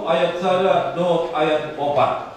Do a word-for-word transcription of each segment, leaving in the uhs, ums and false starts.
ayat sada dohot ayat opat.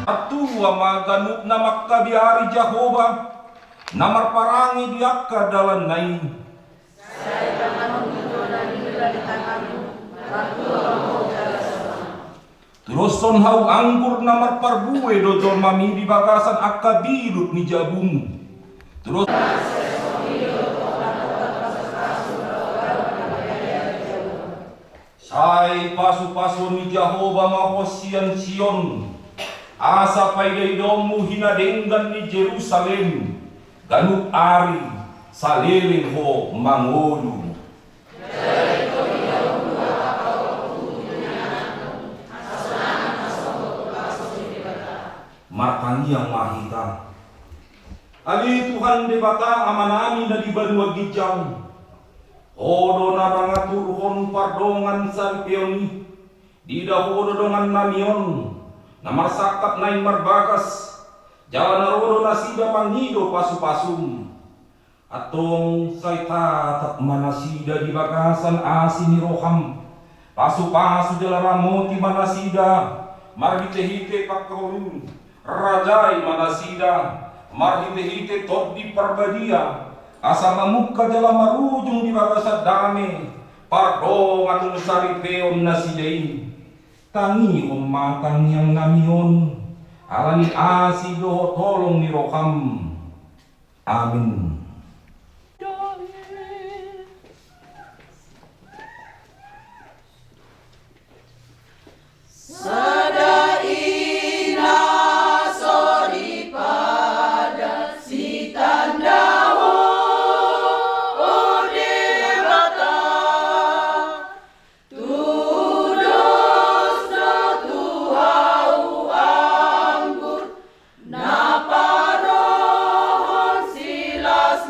Antua ma ganup na mangkabiari Jahowa, na marparange di angka dalanna i. Sai tanganmu do na nilala di tanganmu, martua ma ho jala sonang. Tudoshon hau anggur na marparbue do jolmami di bagasan angka bilut ni jabumu. Tudos Sai pasupasuon ni Jahowa ma ho sian Sion, asa paidaidaonmu hinadenggan ni Jerusalem, ganup ari saleleng ho mangolu. Martangiang ma hita. Ale Tuhan Debata Amanami na di banua ginjang, Ho do na mangaturhon pardongan saripeon i. Diida Ho do dongannami on, na marsangkap naeng marbagas, jala na ro do nasida mangido pasupasum. Antong sai tatap ma nasida di bagasan asi ni roham. Pasupasu jala ramoti ma nasida marhitehite pangkorhononmu. Rajai ma nasida marhitehite Tondi Parbadia, asa mamungka jala marujung di bagasan dame pardongan saripeon nasida i. Tangihon ma tangiangnami on, ala ni asi dohot holong ni roham. Amin. Sada i na soripada sitanda Ho, o Debata. Tudos do tu hau anggur na parohon silas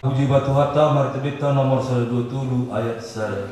Puji ma Tuhanta, marhite Beta nomor sada dua tolu ayat sada.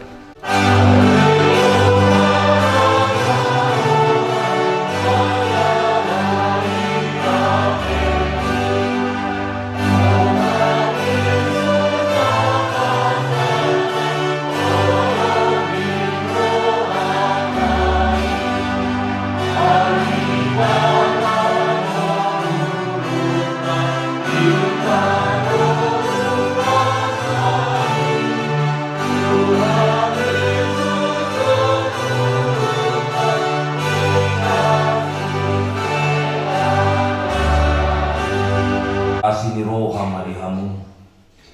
Asi ni roha ma di hamu,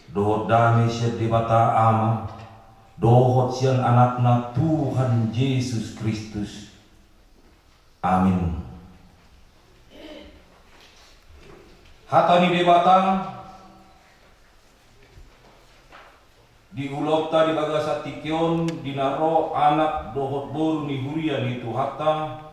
dohot dame sian Debata Ama, dohot sian Anakna Tuhan Jesus Kristus. Amin. Hata ni Debata di ulaonta di bagasan tingki on, di na ro anak dohot boru ni huria ni Tuhanta,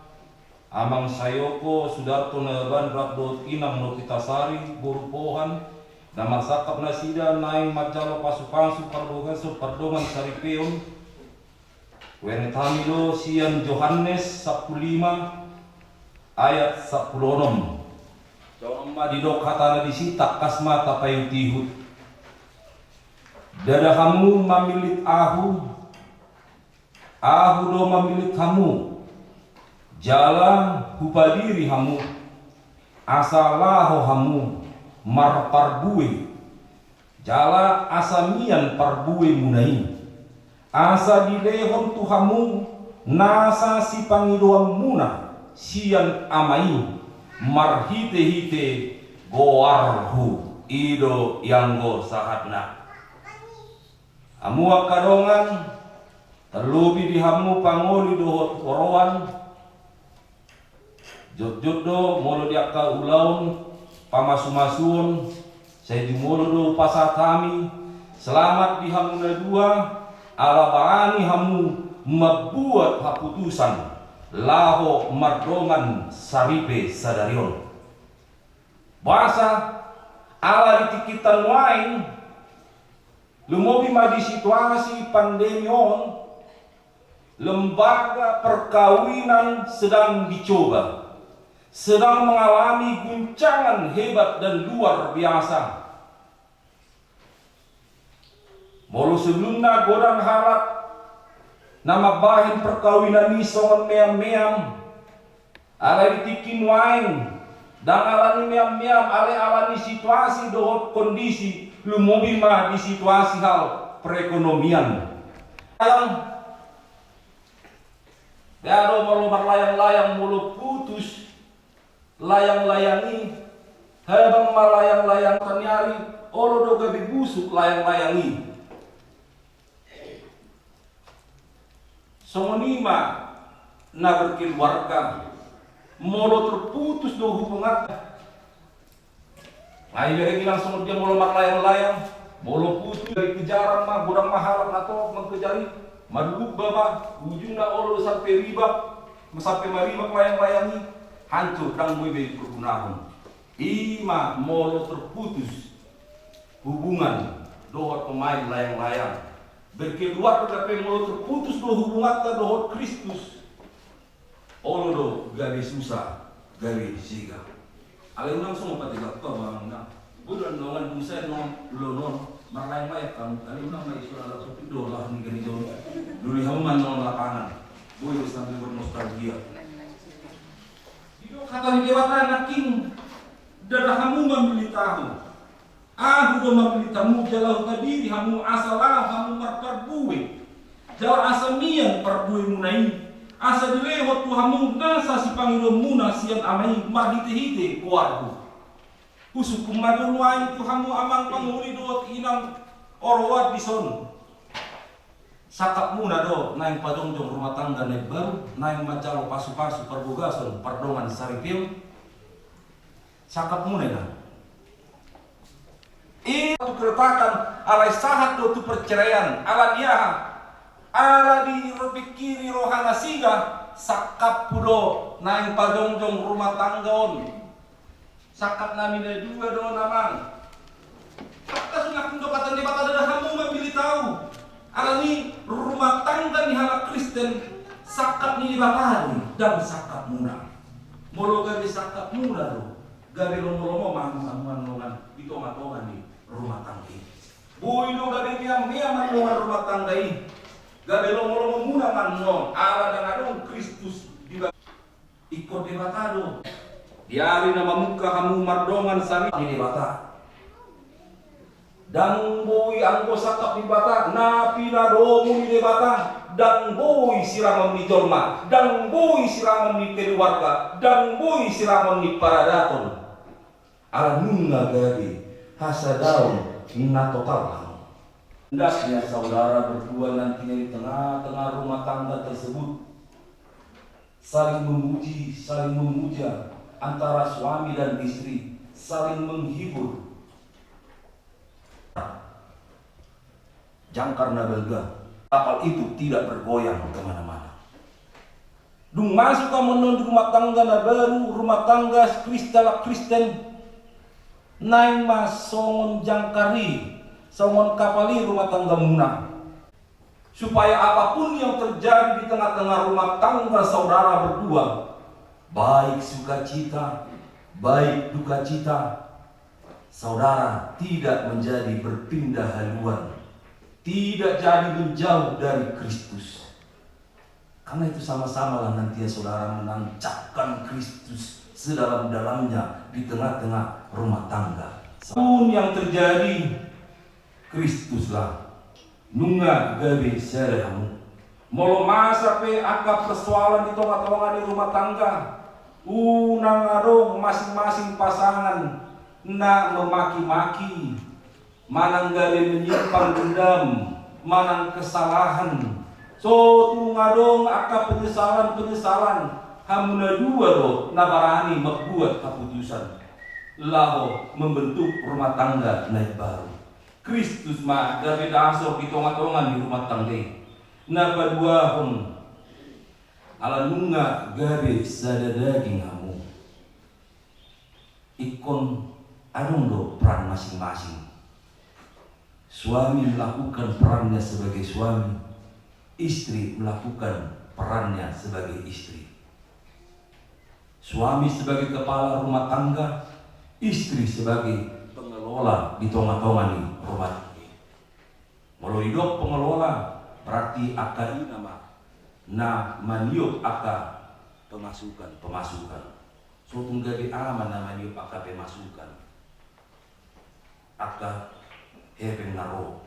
Amang Sayoko Sudarto Nababan rap dohot Inang Novitasari boru Pohan, na marsangkap nasida naeng manjalo pasupasu parbagason pardongan saripeon. Huenret hami do sian Johannes sampulu lima ayat sampulu onom. Songon on ma didok hatana disi, tangkas ma tapaihutihut. Ndada hamu mamillit Ahu, Ahu do mamillit hamu, jala Hupadiri hamu, asa laho hamu marparbue, jala asa mian parbuemuna i, asa dilehon tu hamu nasa sipangidoanmuna sian Ama i marhitehite goarHu. I do ianggo sahatna. Hamu angka dongan, tarlobi di hamu pangoli dohot oroan, jotjot do molo di angka ulaon pamasumasuon, sai jumolo do hupasahat hami selamat di hamu na dua, ala barani hamu mambuat haputusan laho mardongan saripe sadari on. Boasa? Ala di tingki nuaeng, lumobi ma di situasi pandemi on, lembaga perkawinan sedang dicoba, sedang mengalami guncangan hebat dan luar biasa. Molo sebelumna godang halak na mambahen perkawinan i songon meammeam, alai di tingki nuaeng, ndang ala ni meammeam, alai ala ni situasi dohot kondisi, lumobi ma di situasi hal perekonomian. Ndang, ndada do molo marlayanglayang molo putus layanglayang i, habang ma layanglayang taniari, olo do gabe busuk layanglayang i. Songon i ma na berkeluarga, molo terputus do hubungan. Nga ibereng i langsung dia molo marlayanglayang, molo putus dari kejaran ma, godang ma halak na top mangkejar i, maduluk ba ma, ujungna olo sampe ribak, sampe maribak layanglayang i, hancur, ndang boi be pergunaon. I ma molo terputus hubungan dohot pemain layanglayang. Berkeluarga pe molo terputus do hubunganta dohot Kristus, olo do gabe susa, gabe sega. Alai unang songon pategak tu abang na. Bulan dongan dung sai non, ulo non, marlayanglayang hamu. Alai unang ma iso ala sopit do lahan ni gari jolo. Duli hamu ma non lapangan. Boi sambil bernostalgia. Didok hata ni Debata nangkin, ndada hamu mamillit Ahu. Ahu do mamillit hamu, jala Hupadiri hamu, asa laho hamu marparbue, jala asa mian parbuemuna i, asa dilehon tu hamu nasa sipangidoanmuna sian Ama i marhitehite goarHu. Husungkun ma do nuaeng tu hamu amang pangoli dohot inang oroan dison. Sangkapmuna do naeng pajongjong rumah tangga na imbaru, naeng manjalo pasupasu parbagason pardongan saripeon? Sangkapmuna i na. I tu keretakan, alai sahat do tu perceraian, ala ni aha? Ala dipikiri roha na siga, sangkaphu do naeng pajongjong rumah tangga on. Sangkap nami na dua do on amang. Tangkas Tung do hata ni Debata, ndada hamu mamillit ahu. Alani rumah tangga ni halak Kristen sangkap ni Debata do i, ndang sangkapmuna. Molo gabe sangkapmuna do, gabe lomolomo ma hamu annon di tongatonga ni rumah tangga i. Boi do gabe meammea ma annon rumah tangga i. Gabe lomolomomuna ma annon ala ndang adong Kristus di ba- Ingkon Debata do. Di ari na mamungka hamu mardongan sari ni Debata. Ndang boi anggo sangkap ni Debata, na pinadomu ni Debata, ndang boi sirangon ni jolma, ndang boi sirangon ni keluarga, ndang boi sirangon ni paradaton. Ala nunga gabe hasadaon na total hamu. Hendaknya saudara berdua nantinya di tengah-tengah rumah tangga tersebut saling memuji, saling memuja antara suami dan istri, saling menghibur. Jangkar na balga, kapal itu tidak bergoyang kemana-mana. Dung masuk hamu annon di rumah tangga na baru, rumah tangga Kristen, Kristen, naeng ma songon jangkar i, songon kapal i rumah tanggamuna. Supaya apapun yang terjadi di tengah-tengah rumah tangga saudara berdua, baik sukacita, baik dukacita, saudara tidak menjadi berpindah haluan, tidak jadi menjauh dari Kristus. Karena itu, sama-samalah nantinya saudara menancapkan Kristus sedalam-dalamnya di tengah-tengah rumah tangga. Apapun yang terjadi, Kristuslah. Nunga gabe sada hamu. Molo masa pe angka persoalan di tongatonga ni rumah tangga, unang adong masing-masing pasangan na memaki-maki, manang gabe menyimpan dendam, manang kesalahan. So tung adong angka penyesalan-penyesalan, hamu na dua do na barani mambuat haputusan laho membentuk rumah tangga na imbaru. Kristus ma gabe dasor di tongatonga ni rumah tangga i. Na paduahon, ala nunga gabe sada daging hamu. Ingkon adong do peran masing-masing. Suami melakukan perannya sebagai suami, istri melakukan perannya sebagai istri. Suami sebagai kepala rumah tangga, istri sebagai pengelola di tongatonga ni rumah tangga. Molo didok pengelola, berarti angka ina ma na maniop angka pemasukan, pemasukan. So tung gabe aha ma na maniop angka pemasukan, angka hepeng na ro?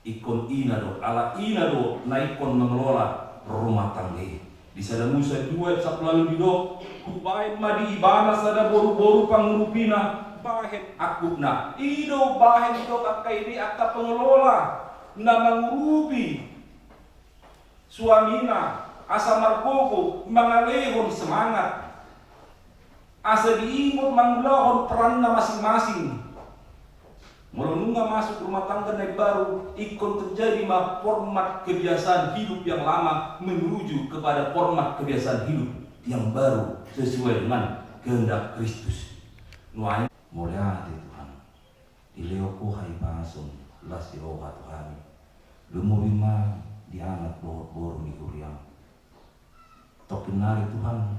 Ingkon ina do, ala ina do na ingkon mengelola rumah tangga i. Di Sada Musa dua ayat sampulu ualu didok, hubahen ma di ibana sada boruboru pangurupina, bahen angkupna. I do bahen didok angka i, angka pengelola na mangurupi suamina, asa margogo mangalehon semangat, asa diingot mangulahon peranna masing-masing. Molo nunga masuk rumah tangga na imbaru, ingkon terjadi ma format kebiasaan hidup yang lama menuju kepada format kebiasaan hidup yang baru sesuai dengan kehendak Kristus. Nuaeng. Mauliate Tuhan. Dilehon Ho hahipason, las ni roha tu hami. Lumobi ma di anak dohot boru ni huriaM. Tongkin nari Tuhan,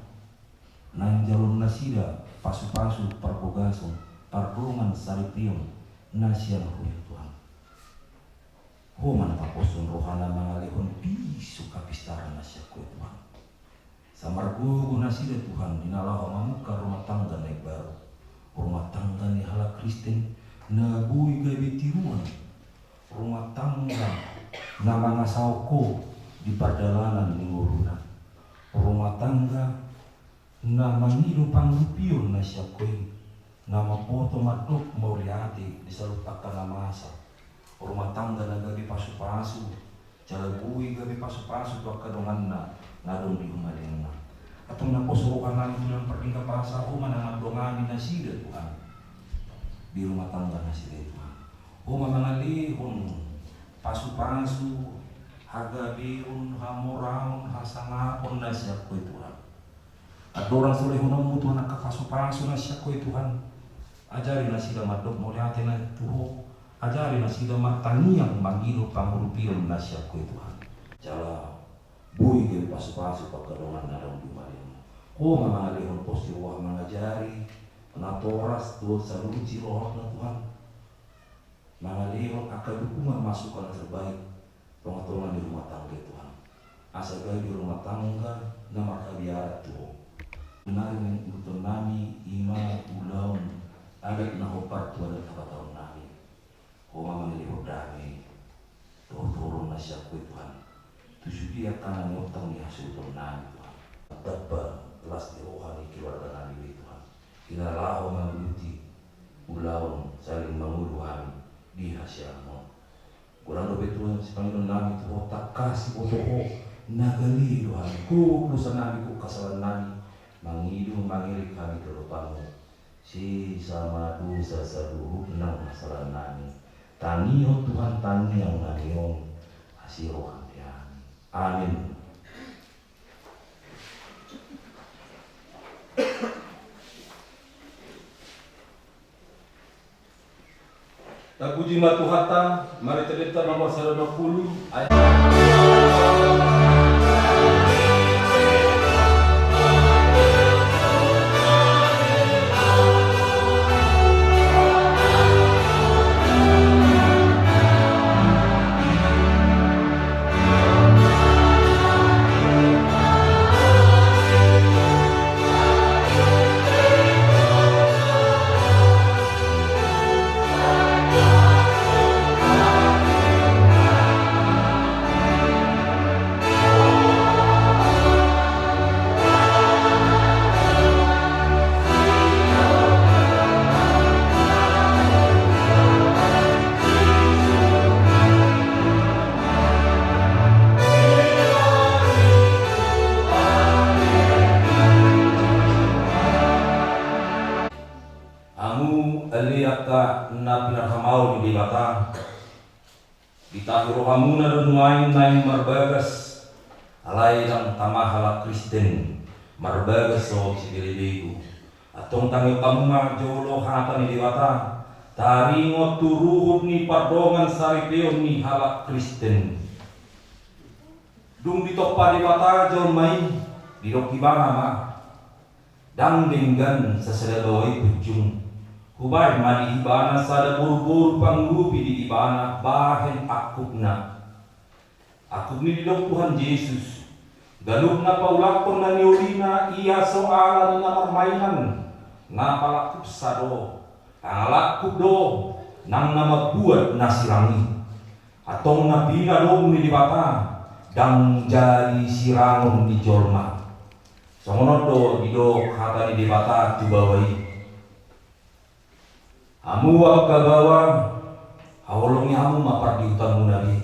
naeng jaloon nasida pasupasu, parbagason, pardongan saripeon na sian Ho i Tuhan. Ho ma na taposhon rohana mangalehon bisuk hapistaran na sian Ho i Tuhan. Asa margogo nasida Tuhan di na laho mamungka rumah tangga na imbaru. Rumah tangga ni halak Kristen na boi gabe tiruan. Rumah tangga na mangasahon Ho di pardalanan ni ngoluna. Rumah tangga na mangido pangurupion na sian Ho i, na mamboto mandok mauliate di saluhut angka na masa. Rumah tangga na gabe pasupasu, jala boi gabe pasupasu tu angka donganna na adong di humaliangna. Antong naposo rohanami tu na pardenggan basa, Ho ma na mandongani nasida Tuhan di rumah tangga nasida i Tuhan. Ho ma mangalehon pasupasu, hagabeon, hamoraon, hasangapon na sian Ho i Tuhan. Andorang so lehononmu Tuhan angka pasupasu na sian Ho i Tuhan, Ajari nasida mandok mauliate na tu Ho, ajari nasida martangiang mangido pangurupion na sian Ho i Tuhan. Jala boi gabe pasupasu pangkadongan na adong di umalianna. Ho ma mangalehon pos ni roha mangajari natoras dohot saluhut sirohana Tuhan. Mangalehon angka dukungan masukan na terbaik tongatonga ni rumah tangga Tuhan. Asa gabe rumah tangga na marhabiaran tu Ho. Nari mangihutonnami ima ulaon adat na hombar tu adat hapataonnami. Ho ma mangalehon dame dohot holong na sian Ho i Tuhan. Tu sude angka na niontang ni hasuhutonnami Tuhan. Tamba las ni roha ni keluarganami be Tuhan. Ina laho manguduti ulaon saling mangolu hami di hasiangan on. Godang dope Tuhan sipangidoonnami tu Ho, tangkas diboto Ho na gale do hami, gogo dosanami, gogo kesalaannami, mangido mangelek hami tu adopanMu. Sesa ma dosa saluhut nang hasalaannami. Tangihon Tuhan tangiangnami on, asi rohaM di hami. Amin. Tapuji ma Tuhanta. Marita Debata nomor sada lima puluh ayat. Hamu ale angka na pinarhamaol ni Debata, ditahi rohamuna do nuaeng naeng marbagas, alai ndang tama halak Kristen marbagas songon sibelebegu. Antong tangihon hamu ma jolo hata ni Debata, taringot tu ruhut ni pardongan saripeon ni halak Kristen. Dung ditompa Debata jolma i, didok Ibana ma, ndang denggan sasada baoa i punjung. Hubahen ma di ibana sada boruboru pangurupi di ibana bahen angkupna. Angkup ni didok Tuhan Jesus, ganup na paulakhon na niolina ia so ala ni na marmainan, na palangkupsa do, pangalangkup do nang na mambuat na sirang i. Antong na pinadomu ni Debata ndang jadi sirangon ni jolma. Songon on do didok hata ni Debata tu baoa i. Hamu angka baoa, haholongi hamu ma pardihutanmuna be,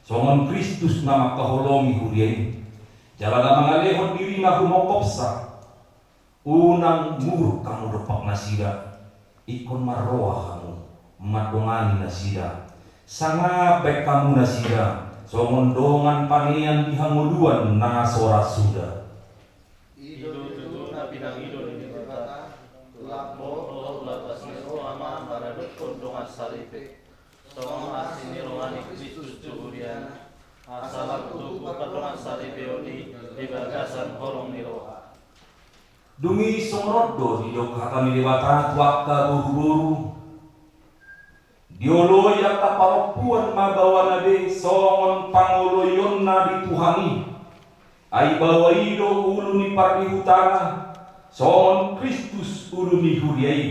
songon Kristus na mangkaholongi huria i, jala na mangalehon dirina humongkopsa. Unang muruk hamu dompak nasida, ingkon marroha hamu mandongani nasida, sangap baen hamu nasida songon dongan panean di hangoluan na so ra suda. I do tutu na pinangido ni Debata, lambok dohot bagas ni roha ma maradophon dongan saripe. Songon asi ni roha ni Kristus tu huriana, asa lam tubu pardongan saripeon i di bagasan holong ni roha. Dung i songon on do didok hata ni Debata tu angka boruboru. Dioloi angka parompuan ma baoana be songon pangoloionna di Tuhan i. Ai baoa i do ulu ni pardihutana, songon Kristus ulu ni huria i.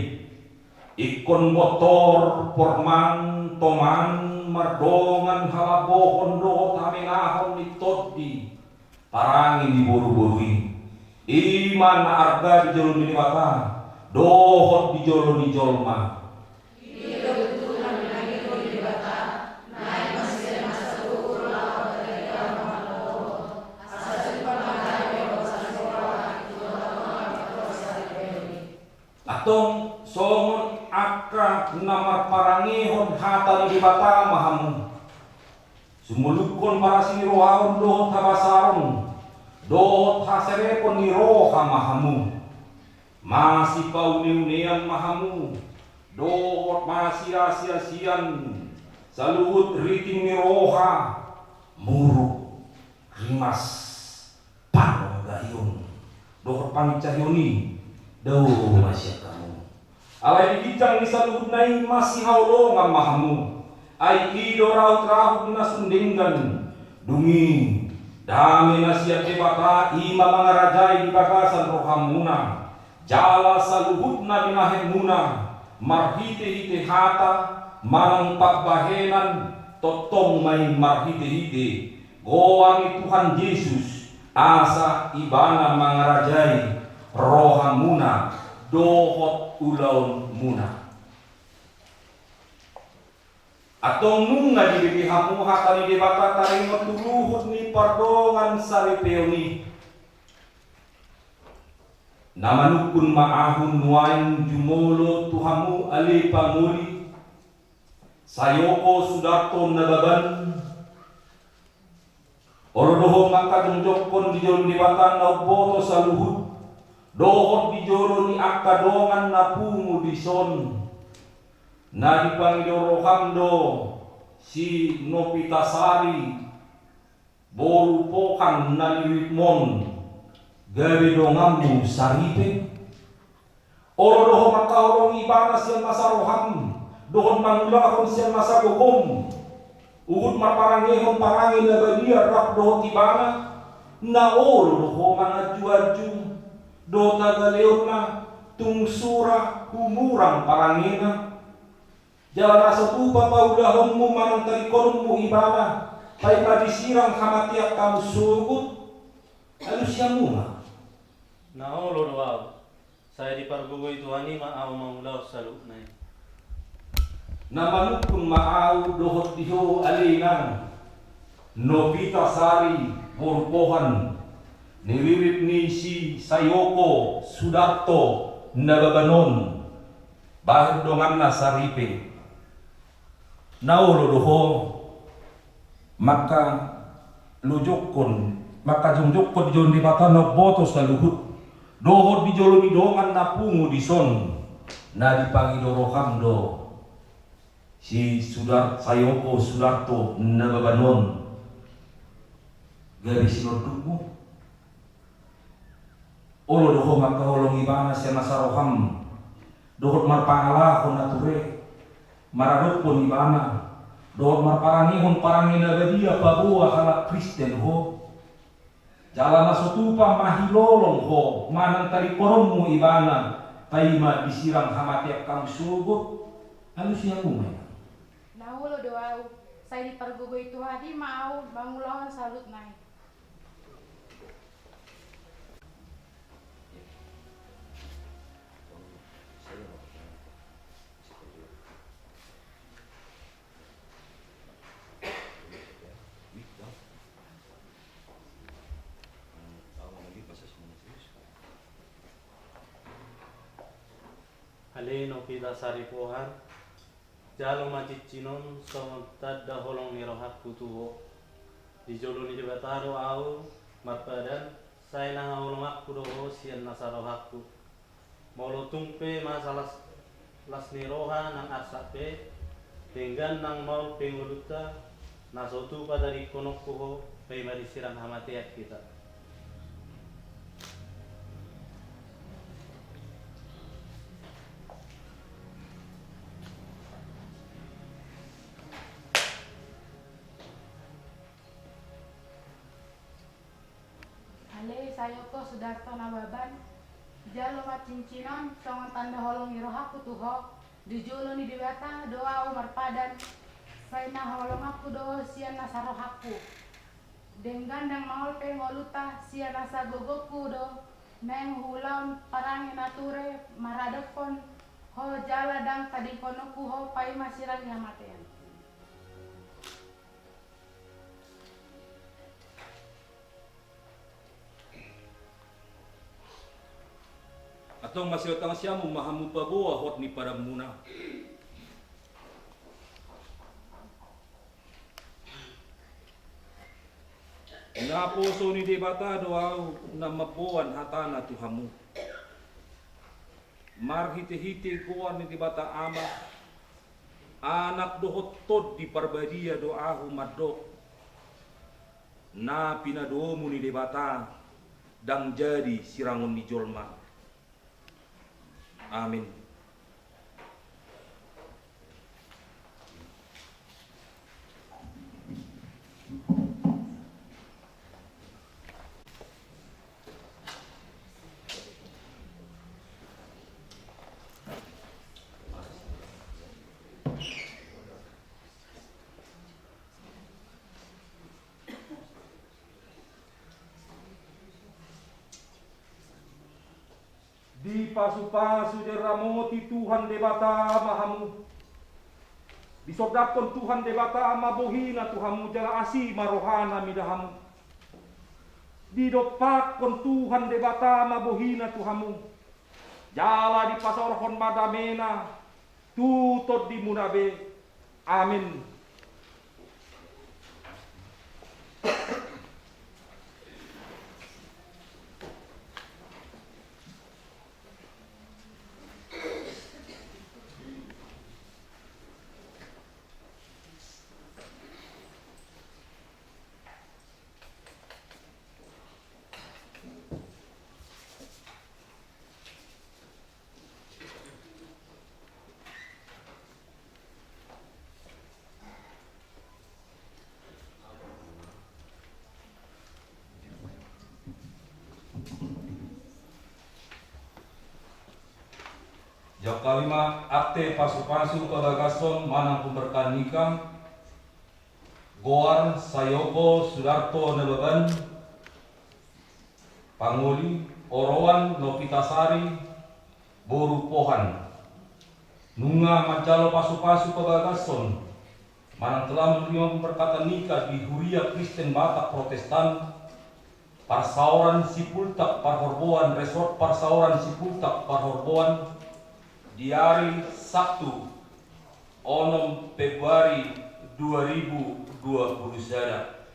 Ingkon botor, porman, toman, mardongan halambohon dohot hamenahon ni tondi parange ni boruboru i. I ma na arga di jolo ni Debata dohot di jolo ni jolma. Antong songon angka na marparangehon hata ni Debata ma hamu. Sumolukhon parasi ni roha on dohot habasaron dohot haserepon ni roha ma hamu. Masipauneunean ma hamu, dohot masiasiasian saluhut riting ni roha, muruk, rimas, panonggaion dohot pangincahion i, dao ma sian hamu. Alai di ginjang ni saluhutna i masihaholongan ma hamu. Ai i do rahut-rahut ni na sun denggan. Dung i, dame na sian Debata i ma mangarajai di bagasan rohamuna. Jala saluhutna binahenmuna, marhitehite hata manang pambahenan, tongtong ma i marhitehite goar ni Tuhan Jesus, asa Ibana mangarajai rohamuna dohot ulaonmuna. Antong nunga dibege hamu hata ni Debata taringot tu luhut ni pardongansaripeon i. Na manungkun ma ahu nuaeng jumolo tu hamu ale pangoli, sayoko Sudarto Nababan. Olo do ho mangkajongjongkon di jolo ni Debata na umboto saluhut, dohot di jolo ni angka dongan na pungu dison, na dipangido roham do si Nopitasari boru Pohan na niriritmon gabe donganmu saripe. Olo do ho mangkaholongi ibana sian nasa roham, dohot mangulahon sian nasa gogom, huhut marparangehon parange na badia rap dohot ibana. Na olo do ho manganjuanju dohot hagaleonna, tung sura humurang parangena. Jala na so tupa paulahonmu manang tadingkononmu ibana, paima disirang hamatean hamu sogot, alusi hamu ma. Na olo do ahu, sai dipargogoi Tuhan i ma ahu mangulahon saluhutna i. Na manungkun ma ahu dohot di ho ale inang, Nopitasari boru Pohan, niririt ni si Sayoko Sudarto Nababan on, bahen donganna saripe. Na olo do ho mangkalojongkon, mangkajongjongkon di jolo ni Debata na umboto saluhut, dohot di jolo ni dongan na pungu dison, na dipangido roham do si Sudar-, Sayoko Sudarto Nababan on gabe sinondukmu. Olo do ho mangkaholongi ibana sian nasa roham, dohot marpangalaho na ture maradophon ibana, dohot marparangehon parange na badia paboa halak Kristen ho. Jala na so tupa mahilolong ho manang tadingkononmu ibana, paima disirang hamatean hamu sogot, alusi hamu ma. Na olo do ahu, sai dipargogoi Tuhan i ma ahu mangulahon saluhutna i. Ale Nopitasari Pohan, jalo ma cincin on songon tanda holong ni rohangku tu ho. Di jolo ni Debata do ahu marpadan, sai na haholonganku do ho sian nasa rohangku. Molo tung pe masa las, las ni roha nang arsak pe, denggan nang maol pe ngolunta, na so tupa tadingkononku ho, paima disirang hamatean hita. Ale Sayoko Sudarto Nababan, jalo ma cincin on songon tanda holong ni rohangku tu ho. Di jolo ni Debata do ahu marpadan, sai na haholonganku do ho sian nasa rohangku. Denggan nang maol pe ngolunta, sian nasa gogongku do naeng huulahon parange na ture maradophon ho, jala ndang tadingkononku ho paima sirang ni hamatean. Antong masiotang siamun ma hamu paboa hot ni padanmuna. Naposo ni Debata do ahu na mamboan hatana tu hamu. Marhite-hite goar ni Debata Ama, Anak dohot Tondi Parbadia do ahu mandok, na pinadomu ni Debata ndang jadi sirangon ni jolma. Amin. Dipasu-pasu, diramoti Tuhan Debata ma hamu. Disondangkon Tuhan Debata ma bohina tu hamu, jala asi ma rohana mida hamu. Didompakkon Tuhan Debata ma bohina tu hamu, jala dipasaorhon ma damena tu tondimuna be. Amin. Jangkon hami ma akte pasu-pasu pabagason manang pemberkatan nikah. Goar: Sayogo Sudarto Nababan, pangoli, oroan Nopitasari boru Pohan. Nunga manjalo pasu-pasu pabagason manang telah menerima pemberkatan nikah di Huria Kristen Batak Protestan, Parsaoran Sipultak Parhorboan, Resort Parsaoran Sipultak Parhorboan, di ari Sabtu, onom Februari dua ribu dua puluh sada.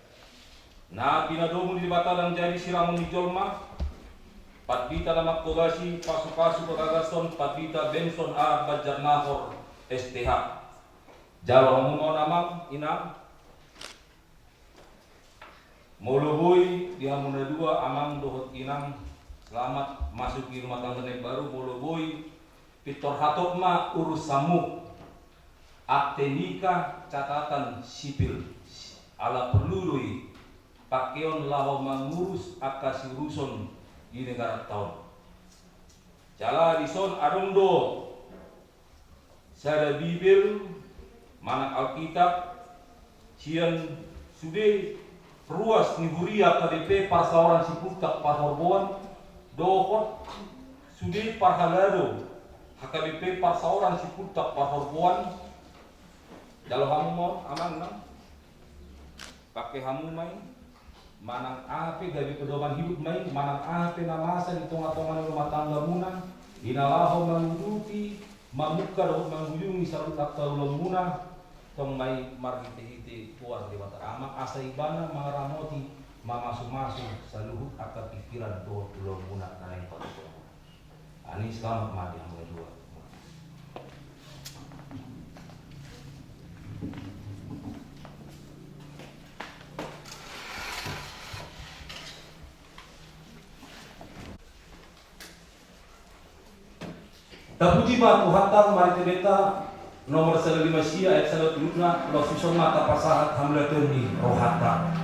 Na pinadomu ni Debata ndang jadi sirangon ni jolma. Pandita na manghobasi pasu-pasu pabagason, Pandita Benson A Banjarnahor, S T H. Jalo hamu ma on, amang, inang. Molo boi di hamu na dua, amang dohot inang, selamat masuk di rumah tangga na baru. Molo boi, pintor hatop ma urusanmu. Akte nikah, catatan sipil, ala porlu do i pangkeon laho mangurus angka siuruson di negaranta on. Jala dison adong do sada Bibel manang Alkitab sian sude ruas ni huria H K B P Parsaoran Sipultak Parhorboan dohot sude parhalado H K B P Parsaoran Sipultak Parhorboan. Jalo hamu ma on, amang, inang. Pangke hamu ma i, manang aha pe gabe pedoman hidup ma i, manang aha pe na masa di tonga-tonga ni rumah tanggamuna, di na laho manguduti, mamungka dohot mangujungi saluhut angka ulaonmuna, tong ma i marhite-hite goar ni Debata Ama, asa Ibana mangaramoti, mamasu-masu saluhut angka pikiran dohot ulaonmuna na naeng paboaonmuna. Ani, selamat ma di hamu na dua. Tapuji ma Tuhanta, marhite Beta nomor sada lima sia ayat sada toluna, laos dison ma tapasahat hamuliateon ni rohanta.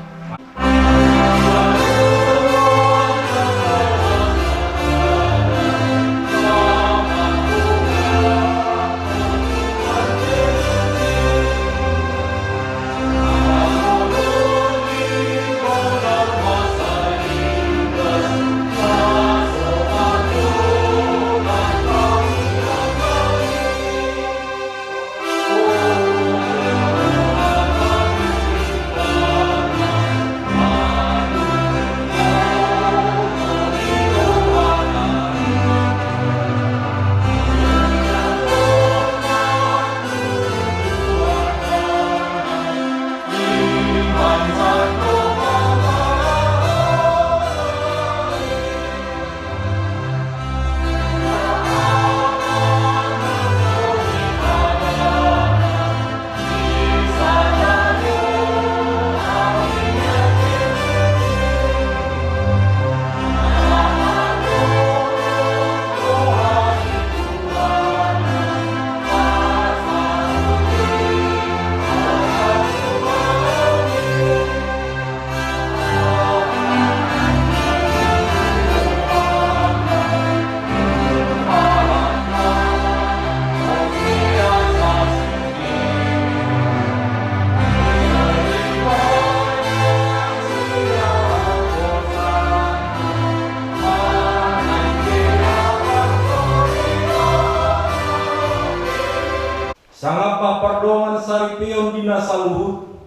di na saluhut,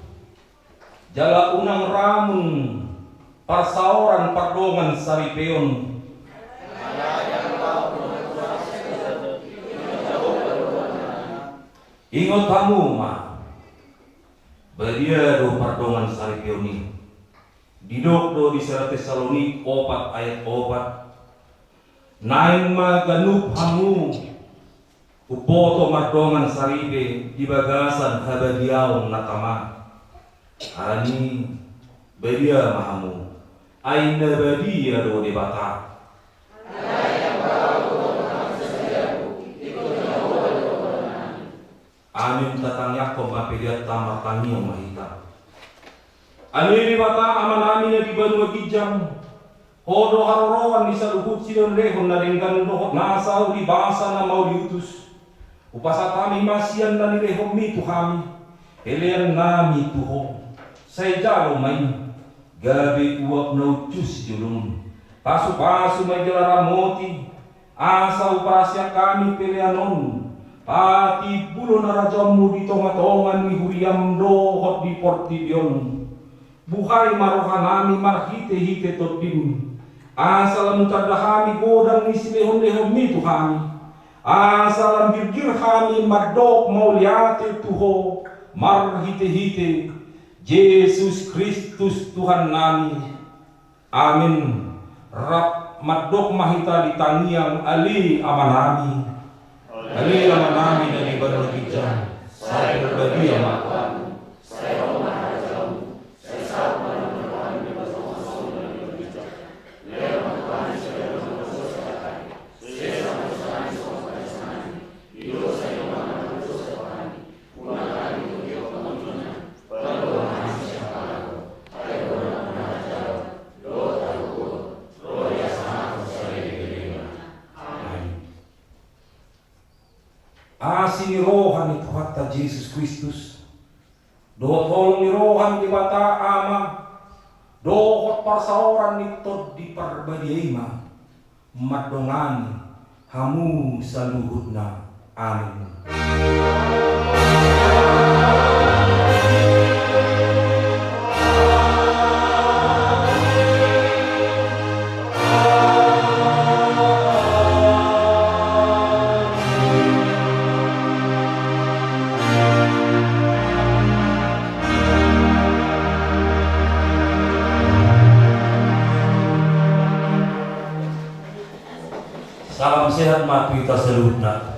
jala unang ramun parsaoran pardongan saripeon. Ingot hamu ma, badia do pardongan saripeon i. Didok do di sada Tesalonik opat ayat opat, naeng ma ganup hamu umboto mardongan saripe di bagasan habadiaon na tama. Alani badia ma hamu, ai na badia do Debata. Amin. Tatangiangkon ma peleanta, martangiang ma hita. Ale Debata Amanami na di banua ginjang, Ho do haroroan ni saluhut silehonlehon na denggan dohot nasa uli basa na mauliutus. Hupasahat hami ma sian na nilehonMi tu hami peleannami tu Ho. Sai jalo ma i, gabe uap na uncus di jolom. Pasupasu ma i jala ramoti, asa huparasian hami pelean on patimbulhon harajaonMu di tongatonga ni huriaM dohot di portibi on. Buhai ma rohanami marhitehite TondiM, asa lam hutanda hami godang ni silehonlehonMi tu hami, asa lam girgir hami mandok mauliate tu Ho marhitehite Jesus Kristus Tuhannami. Amin. Rap mandok ma hita di tangiang: Ale Amanami. Ale Amanami na di banua ginjang, sai pinarbadia ma goarMu. Asi ni roha ni Tuhanta Jesus Kristus, dohot holong ni roha ni Debata Ama, dohot parsaoran ni Tondi Parbadia i ma mandongani hamu saluhutna. Amin. Salam sehat ma tu hita saluhutna.